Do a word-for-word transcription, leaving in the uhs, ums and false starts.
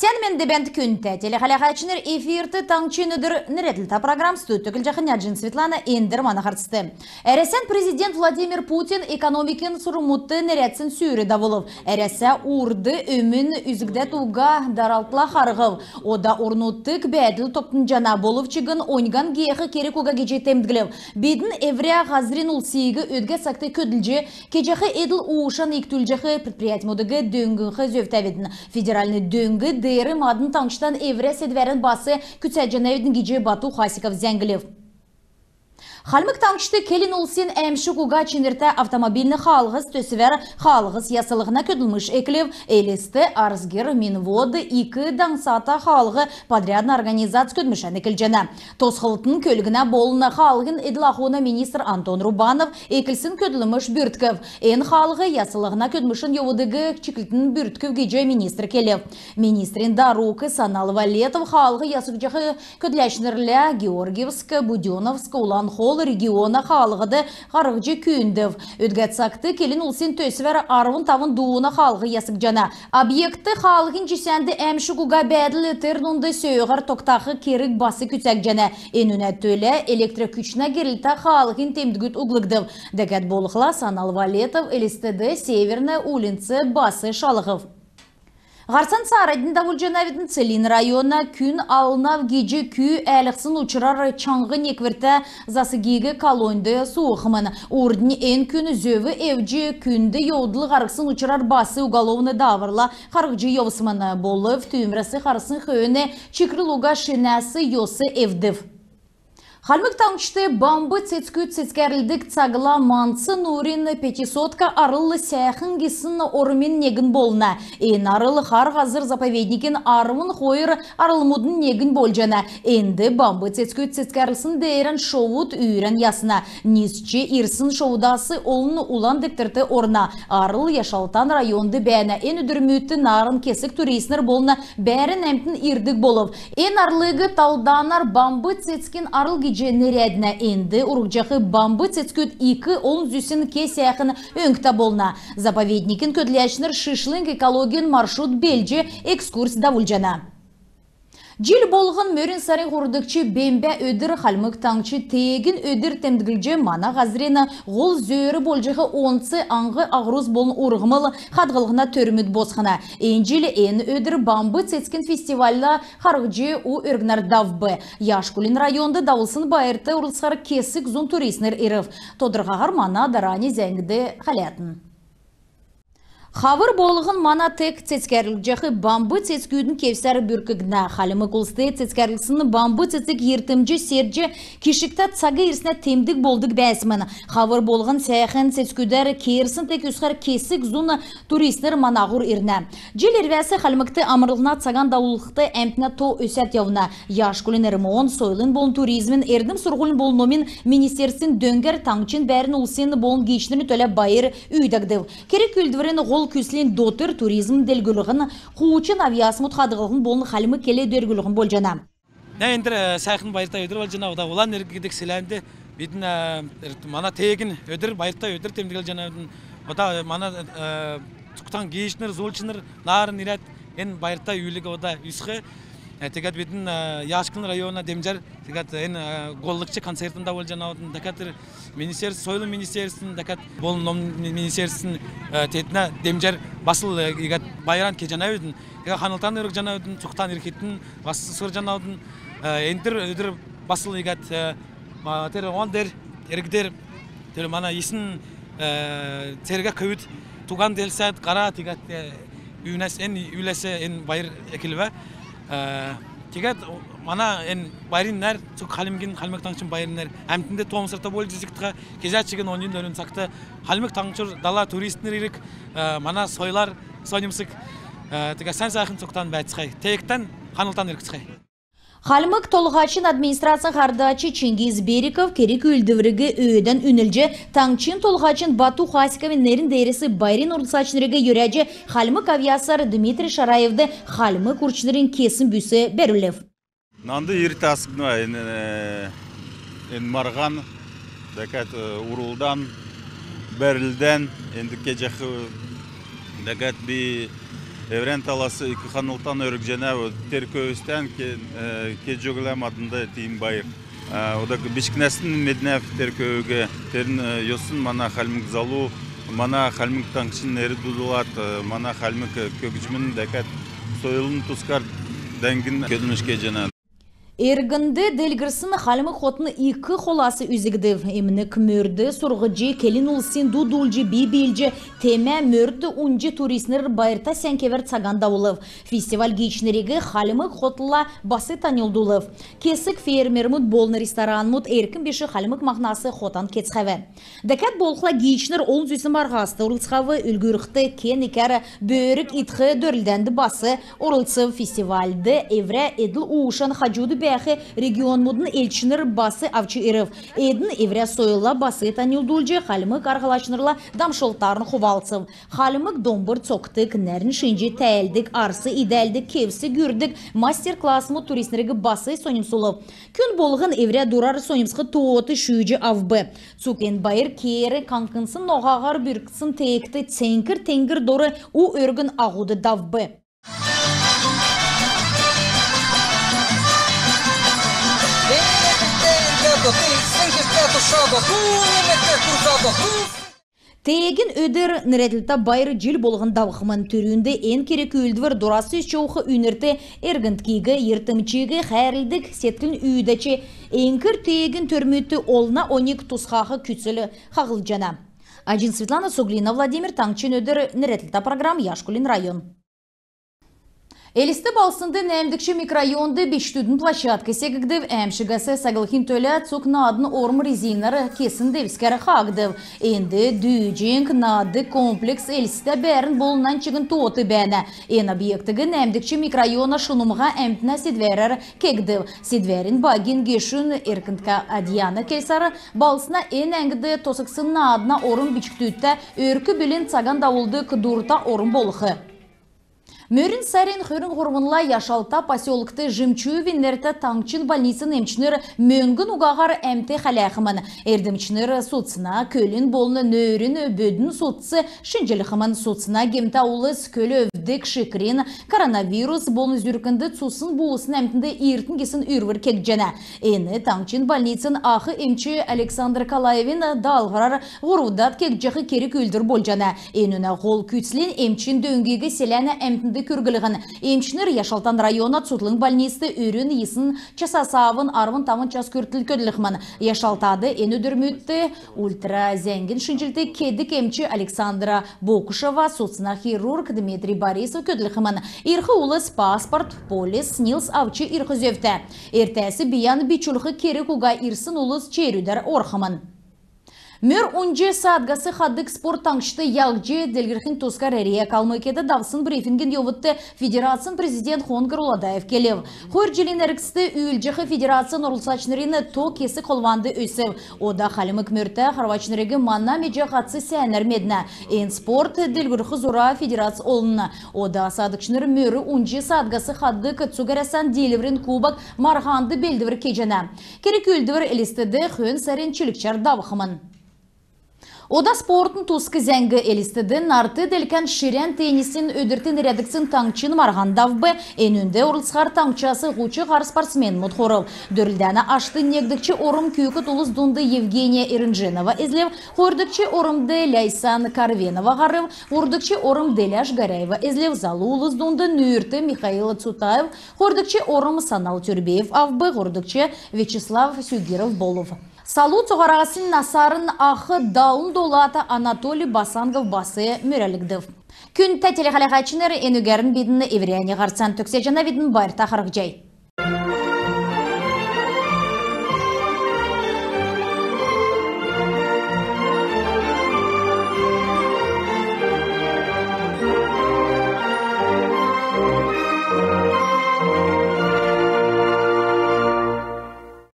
Сән менд бәәнт, күндтә телехәләһәчнр! Эфирт «Таңһчин өдр» нерәдлһтә программ. Студьд көтлҗәхнь Аҗин Светлана. Эндр мана һарцд. Әрәсән президент Владимир Путин экономикин сурврмудт нерәдсн сүүр давулв. Әрәсә урд өмн үзгдәд уга даралтла харһв. Ода орн-нутгт бәәдл тогтнҗана, болв чигн оньган геех керг уга гиҗ темдглв. Бидн эврә һазрин улсиг өдгә цагт көдлҗ, кеҗәх эдл-уушан икдүлҗәх предприятьмүдиг дөңнх зөвтәвидн. Федеральн дөң деер мадн таңһчдан эврә седвәрән бас күцәҗәнәвидн гиҗ Бату Хасиков зәңглв. Хальмг Таңһчд келн улсин «Әәмшг уга чинртә автомобильн хаалһс» төсвәр хаалһс яслһна көдлмш эклв. Элст, Арзгир, Минводы ик даңсата хаалһ подрядн организац көдлмшән эклҗәнә. Тосхлтын, көлгнә болн хаалһин эдл-ахун министр Антон Рубанов эклсн көдлмш бүрткв. Эн хаалһ яслһна көдлмшин йовудыг чиклтн бүрткв гиҗ министр келв. Министрин дарук Санал Валетов хаалһ ясгдҗах көдләчнрлә Георгиевск, Будённовск, Улан Хол региона хаалһд һарһҗ күүндв. Өдгә цагт келн улсин төсвәр арвн тавн дууна хаалһ ясгдҗана. Объектд хаалһин җисәнд әәмшг уга бәәдл, тер дунд сөөһәр тогтах керг бас күцәгдҗәнә. Энүнә төлә электр күчнә герлтә хаалһин темдгүд углгдв. Дәкәд болхла, Санал Валетов Элстд Северная уульнц бас шалһв. Һарцан цааранднь давулҗанавидн. Целинн района күн алнав гиҗ күүг әәлһсн учрар чаңһ неквртә засгин колоньд суухмн. Урднь эн күн зөв эвдҗ, күнд йовдл һарһсн учрар бас уголовн дааврла харһҗ йовсмн. Болв түүмрәс һарсн хөөн чикрл уга шинәс йос эвдв. Хальмг Таңһчд бамб цецгүд цецгәрлдг цагла Манц нуурин «Пятисотка» арл сәәхн гисн ормин негн болна. Эн арл «Хар һазр» заповедникин арвн хойр арлмудын негн болҗана. Энд бамб цецгүд цецгәрлсн деерән шовуд үүрән ясна. Нисҗ ирсн шовудас олн Улан дегтрт орна. Арл Яшалтан районд бәәнә. Эн өдрмүдт нааран кесг туристнр болн бәәрн әмтн ирдг болв. Эн арлыг талданар бамб цецгин арл гиҗ нерәднә. Энд урһҗах бамб цецгүд ик олн зүсн, ке сәәхн өңгтә болна. Заповедникин көдләчнр шишлң экологин маршрут белдҗ, экскурс давулҗана. Җил болһн мөрн сарин һурвдгч бембә өдр Хальмг Таңһч теегин өдр темдглҗ, мана һазрин һол зөөр болҗах онц аң-аһурс болн урһмл хадһллһна төрмүд босхна. Эн җил эн өдр бамб цецгин фестивальла харһҗ, у өргнәр давв. Яшкулин районд давулсн байрт орлцхар кесг зун туристнр ирв. Тодрхаһар мана дарани зәңгд хәләтн. Хавр болһн мана тег цецгәрлҗәх бамб цецгүдин кевсәр бүркгднә. Хальмг улст цецгәрлсн бамб цецг йиртмҗ серҗ, кишгтә цаг ирснә темдг болдг бәәсмн. Хавр болһн сәәхн цецгүдәр кеерсн тег үзхәр кесг зун туристнр манаһур ирнә. Җил ирвәс Хальмгт амрлһна цаган давулхд әмтнә то өсәд йовна. Яшкулин РМО-н, сойлын болн туризмин, эрдм-сурһулин болн номин министерствин дөңгәр таңһчин бәәрн улсин болн гиичнрин төлә байр үүдәгдв. Керг-үүлдврин һол күслнь дотр туризм делгрүлһн, хуучн авъясмуд хадһллһн болн хальмг кел делгрүлһн болҗана. Нә, эндр, э, сәәхн байрта өдр болҗана. Ода Улан Эрг гидг селәнд бидн, э, мана теегин өдр, байрта өдр темдглҗәнәвидн. Ода, э, мана, э, цугтан гиичнр, зуульчнр нааран ирәд, эн байрта үүлиг ода үзх. Э, тегәд бидн, э, Яшкулин района демҗәр, тегәд эн, э, һоллгч концертн давулҗанавидн. Дәкәд тер министерств, сойлын министерствин, дәкәд болн номин министерствин, э, теднә демҗәр басл, э, иигәд байран кеҗәнәвидн. Тегәд ханлтан өргҗәнәвидн, цугтан ирхитн бас сурҗанавидн. Э, эндр өдр басл иигәд, э, ма-, тер он деер, эрг деер, тер мана йисн, э, цергә көвүд туган делсәд, һарад, тегәд, э, үүнәс, эн үүләс эн байр эклв. Э, тегәд мана эн байрин нәр, цуг Хальмгин, Хальмг Таңһчин байрин нәр әмтнд тоомсрта болҗ үзгдх. Кезә чигн оньдин дөрвн цагт Хальмг Таңһчур дала туристнр ирг, э, мана сойлар соньмсг. Э, тегәд сән сәәхн цугтан бәәцхәй. Теегтән ханлтан эргцхәй. Хальмг Толһачин администрацин һардач Чингиз Бериков керг-үүлдвриг өөдән үнлҗ, таңһчин Толһачин Бату Хасиковин нерн деерәс байрин орлцачнриг йөрәҗ, хальмг авъясар Дмитрий Шараевд хальмг урчнрин кесн бүс бәрүлв. Нанд ирт асгнва эн, э, эн марһан, дәкәд, э, урлдан, бәрлдән, энд кеҗәх, э, дәкәд би Эврән талас ик ханлтан өргҗәнәв, тер көвүдтән ке-, э, кеҗ өглә маднд тиим байр. Э, ода бичкнәсн меднәв тер көвүг, тернь, э, йосн мана хальмг залу, мана Хальмг Таңһчин нер дуудулад, э, мана хальмг көгҗмин дәкәд сойлын тускар даңгин көдлмш кеҗәнә. Эргнд делгрсн хальмг хотн ик холас үзгдв. Эмнг мөрд сурһҗ, келн улсин ду дуулҗ, би биилҗ, темә мөрд унҗ, туристнр байрта сән кевәр цаган давулв. Фестиваль гиичнриг хальмг хотла бас таньлдулв. Кесг фермермүд болн ресторанмуд эрк биш хальмг махнас хотан кецхәв. Дәкәд болхла гиичнр олн зүсн марһаст орлцхав. Үлгүрлхд, кен икәр бөрг идх дөрлдәнд бас орлцв. Фестивальд эврә эдл-уушан хаҗуд бәәх регионмудын элчнр бас авч ирв. Эдн эврә сойлла бас таньлдулҗ, хальмг арһлачнрла дамшлтарн хувалцв. Хальмг домбр цокдг, нәрн шинҗ тәәлдг, арс идәлдг, кевс гүрдг мастер-классмуд туристнриг бас соньмсулв. Күн болһн эврә дурар соньмсх тоот шүүҗ авв. Цуг эн байр кеер каңкнсн ноһаһар бүрксн теегт цеңкр-теңгр дор у өргн аһуд давв. Теегин өдр нерәдлтә байр җил болһн давхмн. Түрүнд эн керг-үүлдвр дорас өсч йовх үйнрт эргндкиг, йиртмҗиг хәәрлдг седклин үүдәч, эңкр теегин төрмүдт олна оньг тусхах күцл хаһлҗана. Аҗин Светлана, Суглина Владимир, «Таңһчин өдр» нерәдлтә программ, Яшкулин район. Элст балһснд нәәмдгч микрорайонд бичкдүдин площадк секгдв. Әәмшгәс саглхин төлә цуг наадна орм резинәр кесн девскәр хаагдв. Энд дүүҗң, наадг комплекс, Элстә бәәрн болн нань чигн тоот бәәнә. Эн объектиг нәәмдгч микрорайона шунмһа әмтнә седвәрәр кегдв. Седвәрин багин гешүн Эркндка Адьяна келсәр, балһсна эн әңгд тосхсн наадна орм бичкдүдтә өрк-бүлин цаган давулдг дурта орм болх. Мөрн сарин хөрн һурвнла Яшалта поселкт Жемчуевин нертә таңһчин больницин эмчнр мөңгн угаһар әмт хәләхмн. Эрдмчнр судцна, көлин болн нөрин бөдүн судц шинҗлхмн. Судцна гемтә улс көл өвдг, шикрин, коронавирус болн зүркнд цусн буусн әмтнд иртн гисн үрвр кегдҗәнә. Эн таңһчин больницин ах эмч Александр Калаевин даалһврар һурвдад кегдҗәх керг-үүлдвр болҗана. Энүнә һол күцлнь эмчин дөңгиг селәнә әмтнд күрглһн. Эмчнр Яшалтан района цутхлң больницд өрүн йисн часас авн арвн тавн час күртл көдлхмн. Яшалтад эн өдрмүдт ультра зәңгин шинҗлт кедг эмч Александра Бокушева, судцна хирург Дмитрий Борисов көдлхмн. Ирх улс паспорт, полис, СНИЛС авч ирх зөвтә. Эртәс бийән бичүлх керг уга, ирсн улс черүдәр орхмн. Мөр унҗ саадгас хадг спорт таңһчд яһҗ делгрхин тускар РИА Калмыкияд давсн брифингин йовудт федерацин президент Хоңһр Уладаев келв. Хойр җилин эргцд үүлдҗәх федерацин орлцачнрин то кесг холванд өсв. Ода хальмг мөртә харвачнриг мана меҗә һатц сәәнәр меднә. Эн спорт делгрүлх зура федерац олн. Ода саадгчнр мөр унҗ саадгас хадг цуг Әрәсән «Диилврин кубок» марһанд белдвр кеҗәнә. Керг-үүлдвр Элстд хөн сарин чилгчәр давхмн. Ода спортын туск зәңг. Элстд нарт делкән ширән теннисин өдрт нерәдгдсн таңһчин марһан давв. Энүнд орлцхар таңһчас һуч һар спортсменмүд хурв. Дөрлдәнә ашт негдгч орм күүкд улс дунд Евгения Эрнженова эзлв, хойрдгч ормд Ляйсан Карвенова һарв, һурвдгч орм Деляш Горяева эзлв, залу улс дунд нүүрт Михаил Цутаев, хойрдгч орм Санал Тюрбеев авв, һурвдгч Вячеслав Сюгиров болв. Салу цуһараснь насарн ах далн долата Анатолий Басангов бас мөрәлгдв. Күндтә телехәләһәчнр, энүгәрн бидн эврәннь һарцан төгсәҗәнәвидн. Байрта харһцхай.